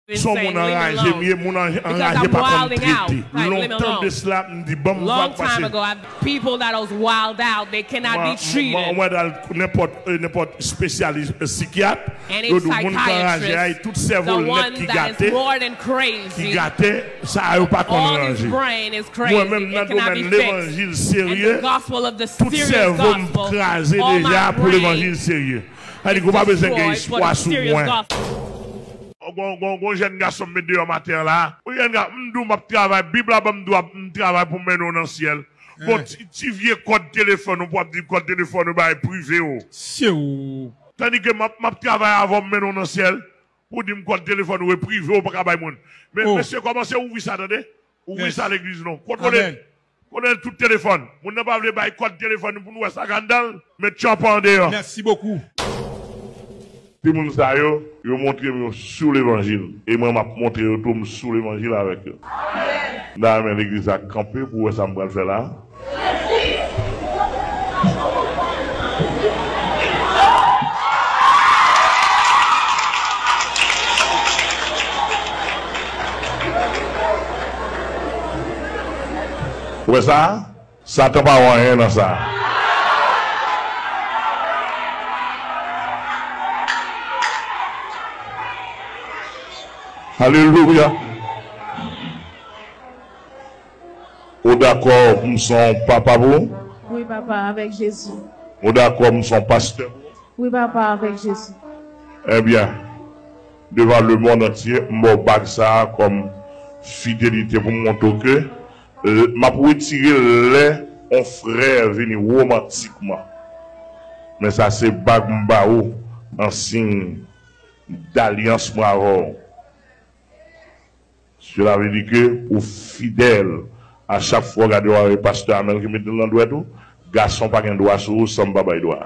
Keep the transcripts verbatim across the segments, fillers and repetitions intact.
Se yon moun anraje m ye, moun anraje pa konn trete. Lontan de sela, m di, ban m vag pase. People that was wild out, they cannot be treated. Mwen, mwen, mwen al nenpòt, eh, nenpòt espesyalis, eh, sikyat, yo di moun k anraje a, tout sèvo l nèt ki gate, ki gate, sa a yo pa konn ranje. Mwen menm nan domèn levanjil serye, tout sèvo m kraze deja pou levanjil serye. Sa di ke w pa bezwen gen espwa sou mwen. Gon, gon, gon jèn gason m met deyò maten an la. Yon jèn gason, m di w m ap travay, Bib la ban m dwa m travay pou m mennen w nan syèl. Bon, ti, ti vye kòd telefòn ou pou w ap di kòd telefòn ou bay prive w. Tandike m ap, m ap travay avè w, m mennen w nan syèl, pou w di m kòd telefòn ou e prive w pa ka bay moun. Men, mesye, kòmanse ouvri sa, tande. Ouvri sa legliz non. Kontwole. Konnen tout telefòn. Moun nan pa vle bay kòd telefòn pou nou wè sa k anndan l. Met tchanpan andeyò. Mèsi bokou. Timoun sa yo, yo montre m yo sou levanjil. E mwen, m ap montre yo tou m sou levanjil avèk yo. M ta renmen legliz la kanpe pou wè sa m pral fè la. Ou wè sa? Satan pa wè anyen nan sa. Alelouya. Ou dakò pou m se yon papa pou ou? Wi, papa, avèk Jezi. Ou dakò pou m se yon pastè pou ou? Wi, papa, avèk Jezi. Ebyen, devan lemonn antye, m ba w bag sa a kòm fidelite pou m montre w ke, eh, m ap retire l lè yon frè vini womantikman. Men sa se bag m ba ou an siy dalyans mwen avè w. Cela veut dire que ou fidèl. A chak fwa w gade w avèk pastè Amèl ki mete l nan dwèt ou, gason pa gen dwa sou ou san m pa bay dwa.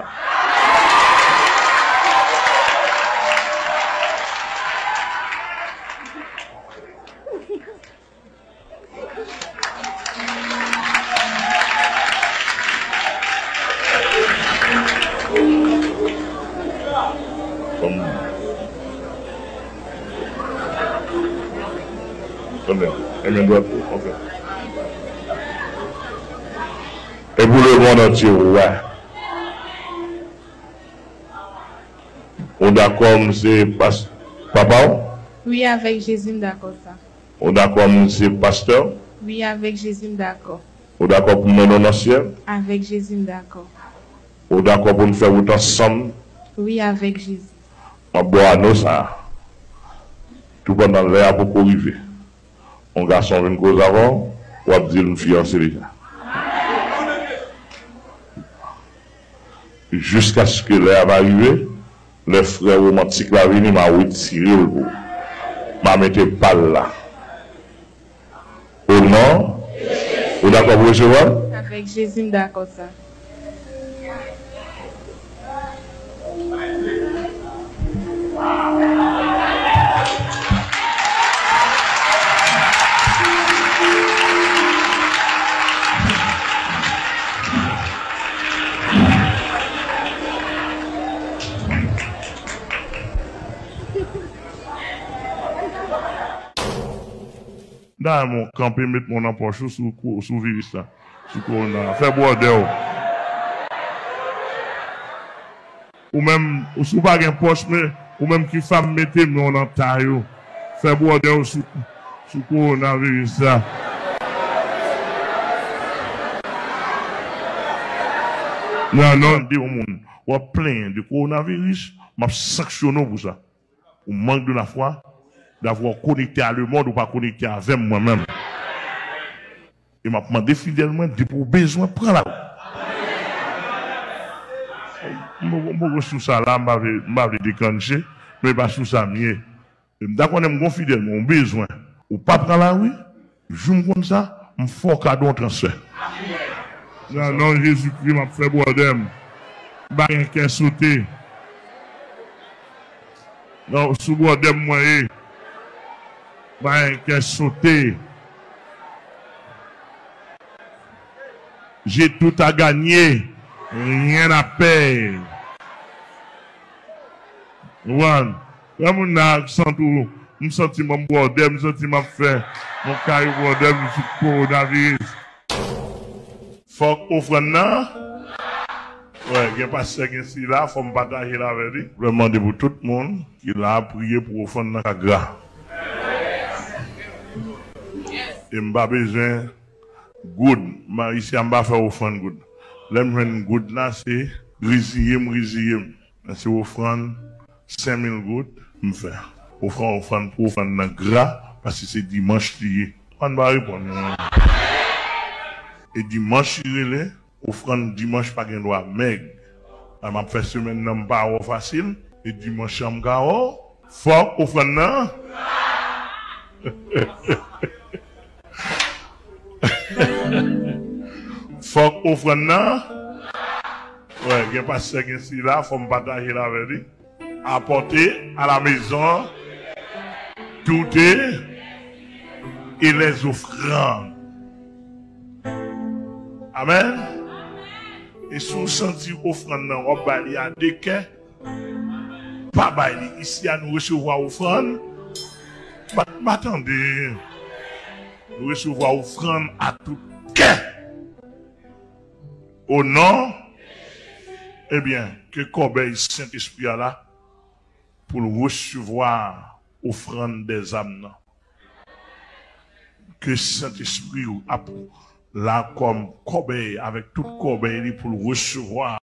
Tande, enben dwèt ou, ok. E pou lemonn antye, wè. Ou dakò m se pas-, papa w? Wi, avèk Jezi, m dakò sa. Ou dakò m se pastè w? Wi, avèk Jezi, m dakò. Ou dakò pou m mennen w nan syèl? Avèk Jezi, m dakò. Ou dakò pou n fè wout ansanm? Wi, avèk Jezi. An bò ano sa a, toupandan lè a poko rive, yon gason vin koze avè w, w ap di l m fiyanse deja. Jiskaske lè a va rive, lè frè womantik la vini, m a retire l pou ou. M a mete pa l la. O non, ou dakò pou resevwa l? Avèk Jezi, m dakò sa. M ta renmen w kanpe, met men w nan pòch ou sou, sou viris la, sou kowona a. Fè bwòdè w. Ou menm, ou, si w pa gen pòch, men ou menm ki fanm, mete men w nan tay ou. Fè bwòdè w sou, sou kowonaviris la. Nan non de yon moun, w ap plenyen de kowonaviris, m ap sanksyone w pou sa. Ou mank de lafwa, davwa w konekte a lemonn, ou pa konekte avè m, mwen menm. E m ap mande fidèl mwen, depi w bezwen, pran lari. M poko, m poko sou sa la, m pa vle, m pa vle dekranche, men e pa sou sa m ye. E m ta konnen m gon fidèl mwen, ou bezwen, ou pa pran lari, jou m konn sa, m fè w kado yon transfè. Nan non Jezikri, m ap fè bwòdè m. M pa gen kè sote. Non, sou bwòdè m mwen ye. M pa gen kè sote. J'ai tout à gagner, rien à perdre. Ou konprann? Lè moun nan ak sant ou, M santi m an bwòdè, m santi m ap fè yon kay bwòdè, m sou kowonaviris. Fòk ofrann nan. Wè, gen pastè, gen sila, fò m pataje l avè li. Mwen mande pou tout moun ki la, priye pou ofrann nan ka gra. E m pa bezwen goud. M a isi a, m pa fè ofrann goud. Lè m jwenn goud la, se reziye m, reziye m. Men se ofrann senk mil goud m fè. Ofrann, ofrann pou ofrann nan gra, paske se dimanch li ye. Ann pa reponn mwen. E dimanch li rele, ofrann dimanch pa gen dwa mèg. Lè m ap fè semèn nan, m pa wè w fasil, e dimanch lan m ka wè w. Fòk ofrann nan. Fòk ofrann nan. Wè, gen pastè, gen sila, fò m pataje l avè li. Apportez à la maison toutes les offrandes. Amen. E si w santi ofrann nan, w ap bay li a de kè, pa bay li. Isi a, nou resevwa ofrann. Pa, pa tande. Nou resevwa ofrann a tout kè. O non, ebyen, ke kòbèy Sentespri a la pou l resevwa ofrann dèzam nan. Ke Sentespri ap la kòm kòbèy, avèk tout kòbèy li pou l resevwa.